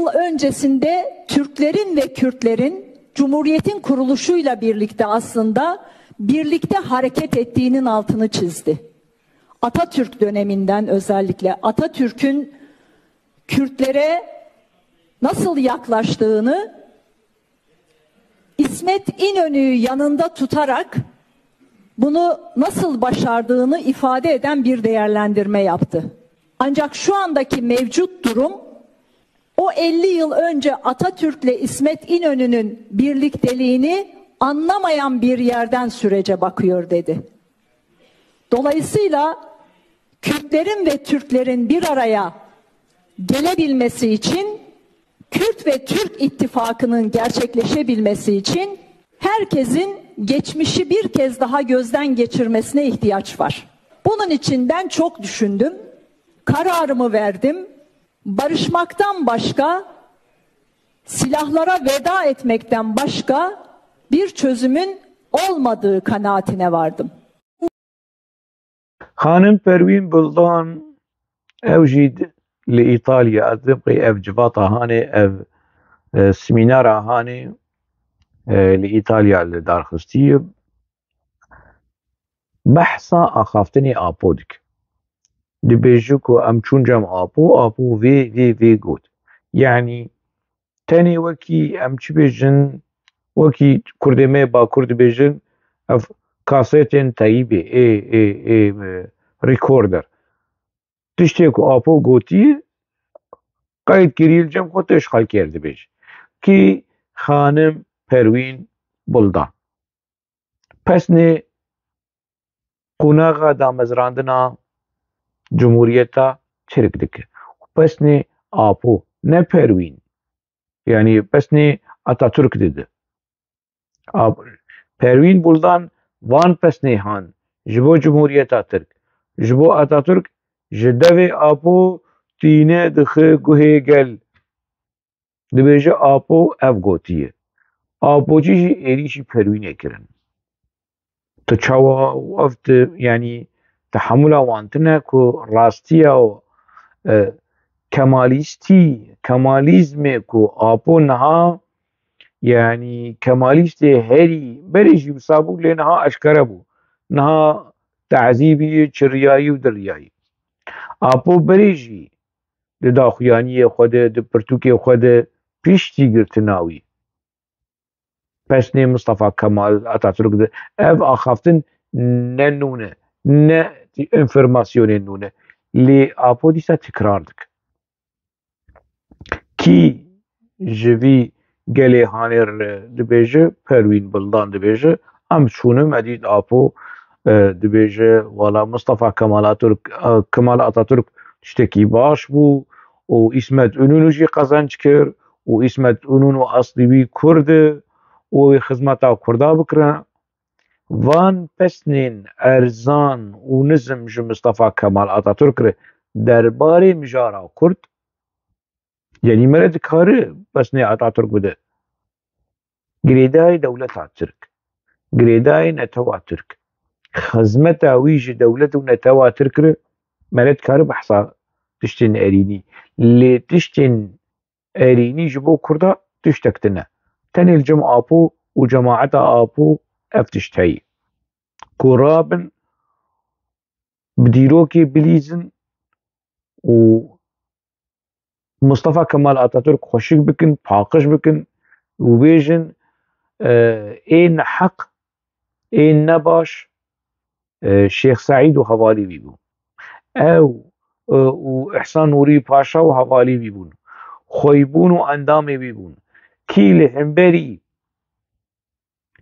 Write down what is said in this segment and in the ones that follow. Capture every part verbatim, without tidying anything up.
öncesinde Türklerin ve Kürtlerin Cumhuriyet'in kuruluşuyla birlikte aslında birlikte hareket ettiğinin altını çizdi. Atatürk döneminden özellikle Atatürk'ün Kürtlere nasıl yaklaştığını, İsmet İnönü'yü yanında tutarak bunu nasıl başardığını ifade eden bir değerlendirme yaptı. Ancak şu andaki mevcut durum o elli yıl önce Atatürk'le İsmet İnönü'nün birlikteliğini anlamayan bir yerden sürece bakıyor dedi. Dolayısıyla Kürtlerin ve Türklerin bir araya gelebilmesi için, Kürt ve Türk ittifakının gerçekleşebilmesi için herkesin geçmişi bir kez daha gözden geçirmesine ihtiyaç var. Bunun için ben çok düşündüm, kararımı verdim. Barışmaktan başka, silahlara veda etmekten başka bir çözümün olmadığı kanaatine vardım. Xanim Perwîn Buldan, ew jî d-, li Îtalya, ez dibêm qey ev civata hanê, ev, e, semînara hanê, e, li Îtalya li dar xistiye. Behsa axaftinê Apo dike. Dibêje ku em çûn cem Apo, Apo vê, vê, vê got. Yanî tenê wekî, em çi bêjin, wekî Kurdê me Bakur dibêjin, ev kasetên teyîbê, ê, ê, ê, e, recorder. Tiştê ku Apo gotiye, qeyd kiriye li cem xwe, tu ji xelkê re dibêjî. Kî? Xanim Perwîn Buldan. Pesnê qonaxa damezrandina Cumhuriyeta Tirk dike. Pesnê Apo, ne Perwîn. Yanî pesnê Atatürk dide. Ap-, Perwîn Buldan van pesnê han ji bo Cumhuriyeta Tirk, ji bo Atatürk, ji devê Apo tîne dixe guhê gel. Dibêje Apo ev gotiye. Apocî jî êrîşî Perwînê kirin. Tu çawa û ev tu, yanî, tehemula wan tune ku rastiya û, e, kemalîstî, kemalîzmê ku Apo niha, yanî, kemalîstê herî berê jî wisa bû, lê niha eşkere bû. Niha tezîbî, çiriyayî û diriyayî. Apo berê jî di daxuyaniyê xwe de, di pirtûkê xwe de piştî girtina wî pesnê Mistefa Kemal Atatürk de. Ev axaftin ne nû ne, ne înformasyonên nû ne. Lê Apo dîsa tikrar dike. Kî ji vî gelê hanê re dibêje, Perwîn Buldan dibêje, em çûne me dît Apo, e, dibêje, wala Mistefa Kemal Atatürk, e, Kemal Atatürk tiştekî baş bû û Îsmet Înûnû jî qezenc kir û Îsmet Înûnû eslî wî Kurd e û wê xizmeta Kurda bikire. Van pesnên erzan û nizm ji Mistefa Kemal Atatürk re derbarê mijara Kurd, yanî mere dikare pesnê Atatürk bide. Girêdayê dewleta Tirk, girêdayê netewa Tirk, xizmeta wî ji dewlet û netewa Tirk re, mere dikare behsa tiştên erînî. Lê tiştên erînî ji bo Kurda tiştek tune. Tenê li cem Apo û cemaeta Apo ev tişt heye. Ku rabin bi dîrokê bilîzin û Mustafa Kemal Atatürk xweşik bikin, paqij bikin û bêjin, e, ê neheq, ê nebaş, e, Şêx Seîd û hevalî wî bûn. Ew, e, û Îhsan Nûrî Paşa û hevalî wî bûn. Xweybûn û endamê wî bûn. Kî li hemberî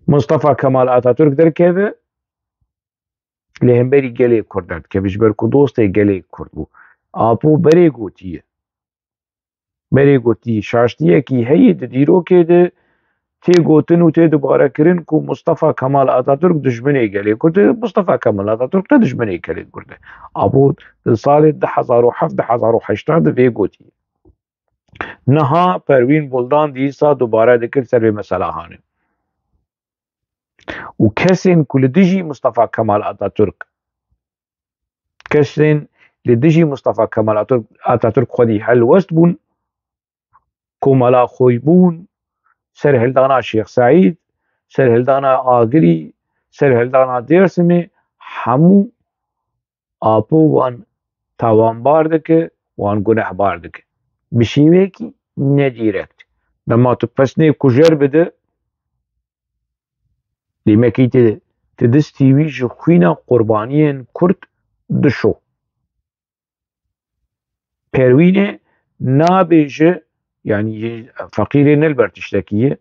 Mustafa Kemal Atatürk derkeve, li hemberî gelê Kurd derdikeve, ji ber ku dostê gelê Kurd bû. Apo berê gotiye. Berê gotî, şaştiyekî heye di dîrokê de tê gotin û tê dubarekirin ku Mustafa Kemal Atatürk dijminê gelê Kurd e. Mustafa Kemal Atatürk ne dijminê gelê Kurd e. Apo di salê du hezar û heft, du hezar û heşt de vê gotiye. Niha Perwîn Buldan dîsa dubare dikir ser vê mesela hanê. Û kesên ku li dijî Mustafa Kemal Atatürk, kesên li dijî Mustafa Kemal Atatürk, Atatürk xwedî helwest bûn, Komala Xoybûn, serhildana Şêx Seîd, serhildana Agirî, serhildana Dêrsimê, hemû Apo wan tawanbar dike, wan gunehbar dike. Bi şêweyekî nedîrekt. Dema tu pesnê kujer bide, demekî tu, tu distî wî ji xwîna qurbaniyên Kurd dişo. Perwînê nabêje, yanî feqîrê ne li ber tiştekî ye,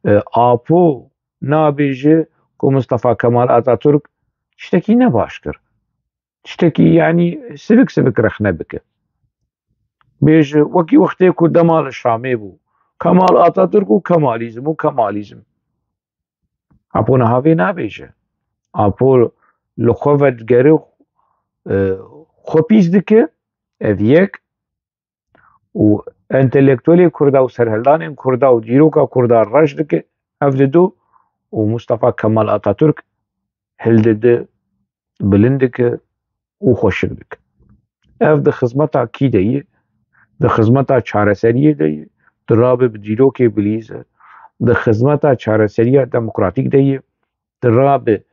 e, Apo nabêje ku Mustafa Kemal Atatürk tiştekî ne baş kir. Tiştekî, yanî sivik sivik rexne bike. Bêje, wekî wextê ku dema li Şamê bû, Kemal Atatürk û Kemalîzm û Kemalîzm. Apo niha vê nabêje. Apo li xwe vedigere, e, xwe pîs dike, ev yek, û entelektuelê Kurda û serhildanên Kurda û dîroka Kurda reş dike, ev dido, û Mustafa Kemal Atatürk hildide, bilind dike û xweşik dike. Ev di xizmeta kî de ye? Di xizmeta çareseriyê de ye, tu rabe bi dîrokê bilîze, di xizmeta çareseriya demokratîk de ye, tu rabe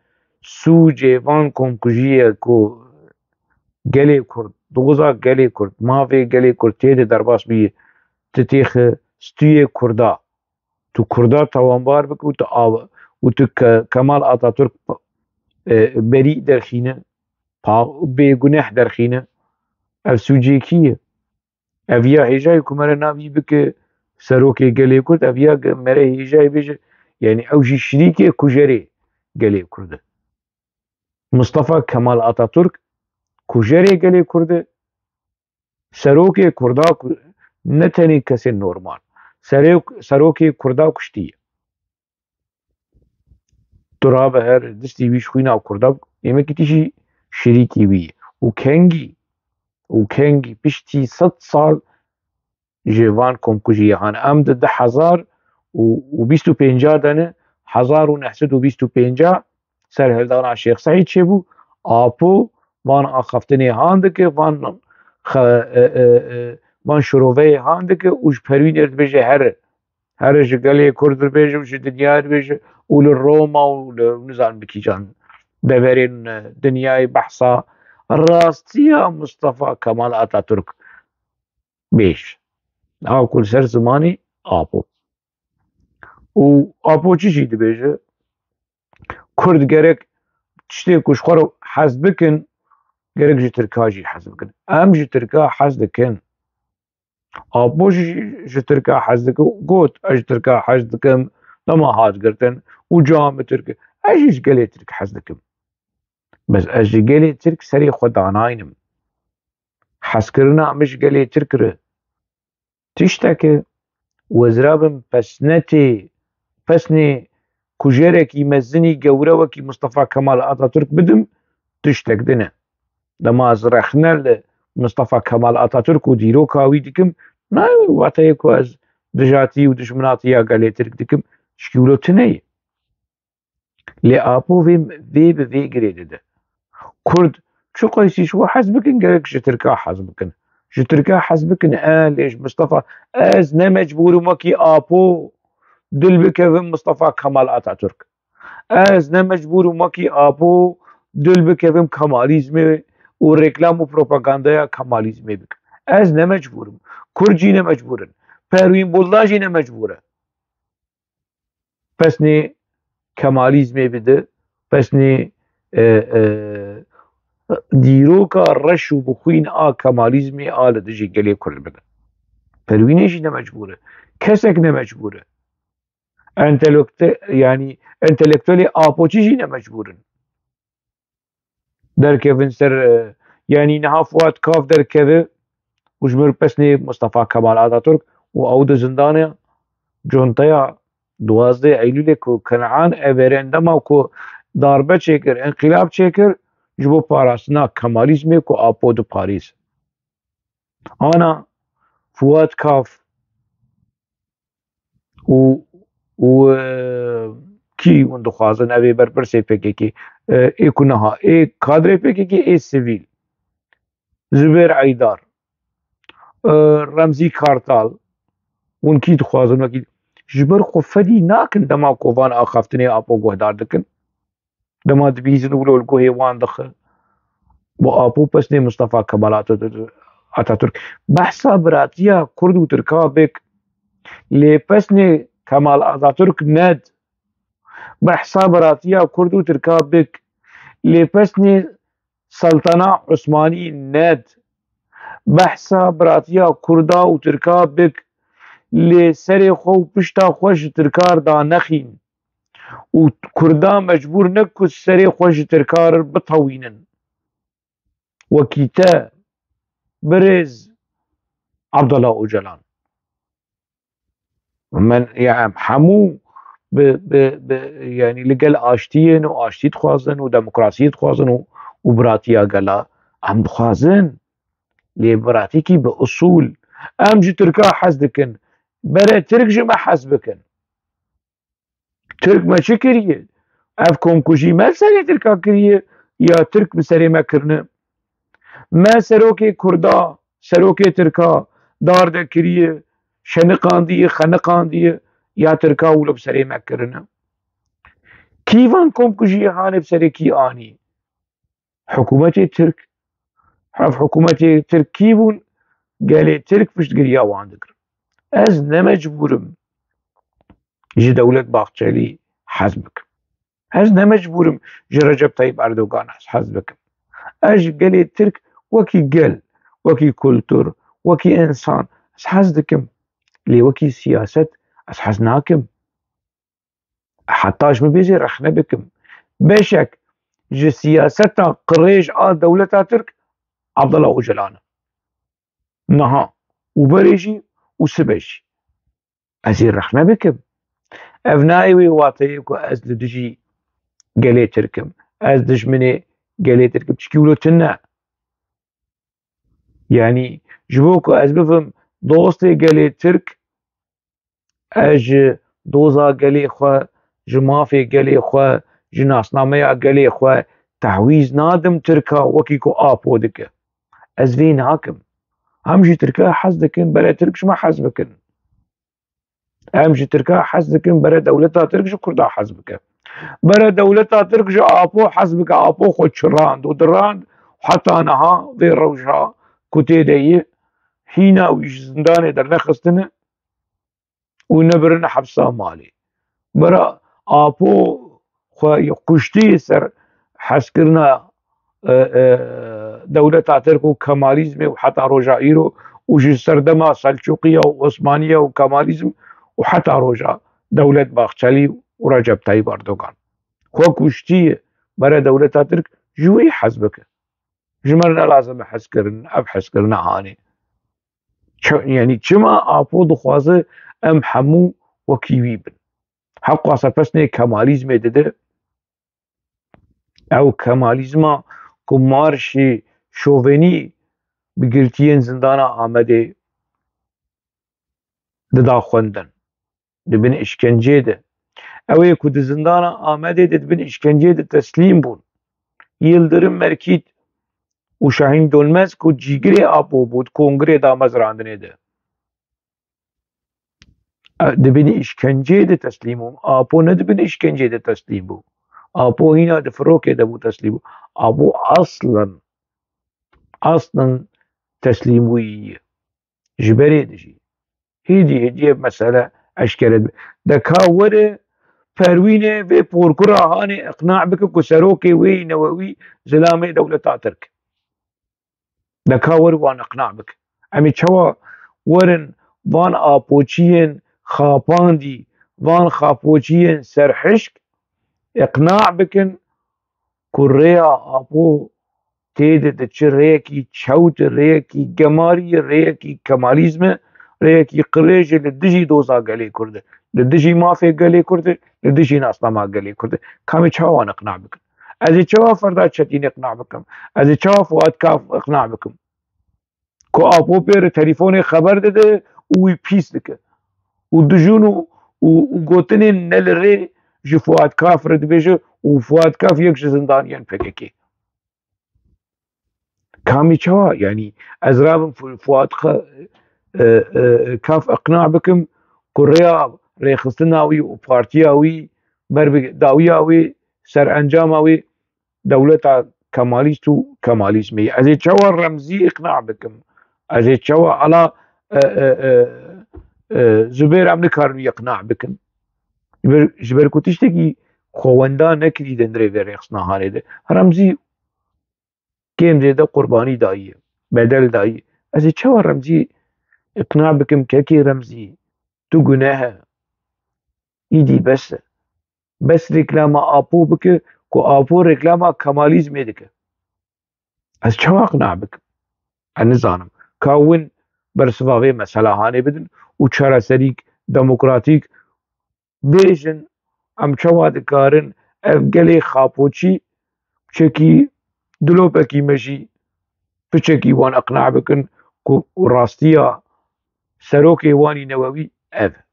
sûcê van komkujiyê ku gelê Kurd, doza gelê Kurd, mavê gelê Kurd tê de derbas bûye, tu têxe stûyê Kurda, tu Kurda tawanbar bike û tu av-, û tu ke-, Kemal Atatürk, e, berî derxîne, pa-, bêguneh derxîne. Ev sûcê kî ye? Ev ya hêjayî ku mere navî bike serokê gelê Kurd, ev ya ge-, mere hêjayî bêje, yanî ew jî şirîkê kujerê gelê Kurd e. Mustafa Kemal Atatürk kujerê gelê Kurd e, serokê Kurda ku ne tenê kesên normal, serok-, serokê Kurda kuştiye. Tu rabe her distî wî ji xwîna Kurda, yemekî tî jî şirîkî wî ye. Û kengî, û kengî piştî sed sal ji van komkujiyê han. Em di du hezar û bîst û pênca de ne, hezar û neh sed û bîst û pênca serhildana Şêx Seîd çêbû. Apo van axaftinê han dike, van xe-, e, e, e, van şiroveyê han dike û ji Perwînê re dibêje here. Here ji gelê Kurd re bêje û ji dinyayê re bêje û li Roma û li nizanim bi kîjan deverên, e, dinyayê behsa rastiya Mustafa Kemal Atatürk bêj. Ew ku li ser zimanê Apo. Û Apo çi jî dibêje? Kurd gerek tiştê ku ji xwe re hez bikin, gerek ji Tirka jî hez bikin. Em ji Tirka hez dikin. Apo jî ji Tirka hez dike û got, "Ez ji Tirka hez dikim, dema hat girtin û cihê min Tirk e. Ez jî ji gelê Tirk hez dikim. Bes ez ji gelê Tirk serê xwe danaynim. Hezkirina min ji gelê Tirk re tiştek e û ez rabim pesnetê, pesnê kujerekî mezinî gewre wekî Mustafa Kemal Atatürk bidim, tiştek din e. Dema ez rexne li Mustafa Kemal Atatürk û dîroka wî dikim, nayê wê wateyê ku ez dijatî û dijminatiya gelê Tirk dikim, çikî wilo tune ye." Lê Apo vê, vê bi vê girê dide. Kurd çiqasî ji we hez bikin, gerek ji Tirka hez bikin. Ji Tirka hez bikin, e, lê ji Mustafa, ez ne mecbûr im wekî Apo dil bikevim Mustafa Kemal Atatürk. Ez ne mecbûr im wekî Apo dil bikevim Kemalîzmê û reklam û propagandaya Kemalîzmê bikim. Ez ne mecbûr im. Kurd jî ne mecbûr in. Perwîn Buldan jî ne mecbûr e. Pesnê Kemalîzmê bide, pesnê, e, e, dîroka reş û bixwîn a Kemalîzmê a li dijî gelê Kurd bide. Perwînê jî ne mecbûr e. Kesek ne mecbûr e. Entelekte-, yanî entelektuelê Apoçî jî ne mecbûr in derkevin ser, e, yanî niha Fuat Kaf derkeve û ji mir pesnê Mustafa Kemal Atatürk û ew di zindanê, conteya duwazdeh Eylûlê ku Kenan Everen dema ku darbe çêkir, înqilab çêkir, ji bo parastina Kemalîzmê ku Apo diparêz. Ana Fuat Kaf û, û, e, kî hûn dixwazin ev ê berpirsê P K K, e, ê ku niha, ê kadrê P K K, ê sivîl, Zubêr Eydar, e, Remzî Kartal, Hûn kî dixwazin wekî ji ber xwe fedî nakin dema ku van axaftinê Apo guhdar dikin? Dema dibihîzin wilo li guhê wan dixe. Bo Apo pesnê Mustafa Kemal Atatürk, Atatürk. Behsa biratiya Kurd û Tirka bik. Lê pesnê Kemal Atatürk ned. Behsa biratiya Kurd û Tirka bik. Lê pesnê Seltana Osmanî ned. Behsa biratiya Kurda û Tirka bik. Lê serê xwe û pişta xwe ji Tirkar danexîn. Û Kurda mecbûr ne ku serê xwe ji Tirkar bitewînin. Wekî te birêz Abdullah Ocalan. Min, ya, em hemû bi, bi, bi, yanî li gel aştiyên û aştî dixwazin û demokrasiyê dixwazin û, û biratiya gela em dixwazin. Lê biratikî bi usûl. Em ji Tirka hez dikin. Bere Tirk ji me hez bikin. Tirk me çi kiriye? Ev komkujî me serê Tirka kiriye ya Tirk bi serê me kirine? Me serokê Kurda, serokê Tirka darde kiriye, şeniqandiye, xeniqandiye ya Tirka wilo bi serê me kirine? Kî van komkujiyê hanê bi serê kî anî? Hikûmetê Tirk. Ev hikûmetê Tirk kî bûn? Gelê Tirk piştgiriya wan dikirin. Ez ne mecbûr im ji Dewlet Bahçelî hez bikim. Ez ne mecbûr im ji Recep Tayyip Erdogan hez, hez bikim. Ez ji gelê Tirk wekî gel, wekî kultur, wekî însan ez hez dikim. Lê wekî siyaset ez hez nakim. Heta ji min bêjê rexne bikim. Beşek ji siyaseta qirêj a dewleta Tirk Abdullah Ocalan e. Niha û berê jî û sibe jî. Ez ê rexne bikim. Ev nayê wê wateyê ku ez li dijî gelê Tirk im. Ez dijminê gelê Tirk im. Çikî wilo tune. Yanî ji bo ku ez bibim dostê gelê Tirk, ez ji doza gelê xwe, ji mafê gelê xwe, ji nasnameya gelê xwe tehwîz nadim Tirka wekî ku Apo dike. Ez vê nakim. Em ji Tirka hez dikin, bere Tirk ji me hez bikin. Em ji Tirka hez dikin, bere dewleta Tirk ji Kurda hez bike. Bere dewleta Tirk ji Apo hez bike, Apo xwe çirand û dirand, heta niha vê rewşa ku tê de ye, hîna wî ji zindanê dernexistine û nebirine hepsa malê. Bere Apo xwe kuştî ser hezkirina, e, e, dewleta Tirk û Kemalîzmê û heta roja îro û ji serdema Selçûqiya û Osmaniya û Kemalîzm û heta roja Dewlet Bahçelî û Recep Tayyip Erdogan. Xwe kuştî bere dewleta Tirk ji wî hez bike. Ji me re ne lazim e hezkirin, ev hezkirina hanê. Çi-, yanî çima Apo dixwaze em hemû wekî wî bin? Hewqasa pesnê Kemalîzmê dide, ew Kemalîzma ku marşê şovenî bi girtiyên zindana Amedê dida xwendin, di bin îşkencê de. Ew ê ku di zindana Amedê de di bin îşkencê de teslîm bûn. Yildirim Merkît û Şahîn Dolmez ku cîgirê Apo bû, di kongirê damezrandinê de. E, di bin îşkencê de teslîm bûn. Apo ne di bin îşkencê de teslîm bû. Apo hîna di firokê de bû teslîm bû. Apo aslen, aslen teslîm bûyî ye. Ji berê dijî. Hêdî hêdî ev mesele eşkere dibe. De ka were Perwînê vê porkura hanê iqna bike ku serokê wê yî newewî zilamê dewleta Tirk. De ka were wan iqna bike. Em ê çawa werin van apoçiyên xapandî, van xapoçiyên serhişk iqna bikin ku rêya Apo tê de diçe rêyekî çewt e, rêyekî gemarî ye, rêyekî Kemalîzm e, rêyekî qirêj e li dijî doza gelê Kurd e, li dijî mafê gelê Kurd e, li dijî nasnama gelê Kurd e. Kamê çawa wan iqna bikin? Ez ê çawa Ferda Çetîn iqna bikim? Ez ê çawa Fuat Kaf iqna bikim? Ku Apo pê re telîfonê xeber dide û wî pîs dike. Û dijûn û, û, û gotinên ne li rê ji Fuat Kaf re dibêje û Fuat Kaf yek ji zindaniyan P K K. Kamî çawa? Yanî ez rabim Fu-, Fuat Xa-, e, e, kaf iqna bikim ku rêya rêxistina wî û partiya wî ber bi dawiya wî serencama wî dewleta kemalîst û kemalîzmê ye. Ez ê çawa Remzî iqna bikim? Ez ê çawa ala, e, e, e, e, Zubêr em nikarin wî iqna bikin? Ji ber, ji ber ku tiştekî xwewenda nekirî di hundirê vê rêxistina hanê de. Remzî kêm zêde qurbanî dayî, bedel dayî. Ez ê çawa Remzî iqna bikim? Kekê Remzî, tu guneh e. Îdî bes e. Bes reklama Apo bike ku Apo reklama kemalîzmê dike. Ez çawa iqna bikim? Ez nizanim. Ka win bersiva vê mesela hanê bidin û çareserîk demokratîk bêjin, em çawa dikarin ev gelê xapoçî piçekî dilopekî me jî piçekî wan iqna bikin ku rastiya serokê wanî newewî ev e.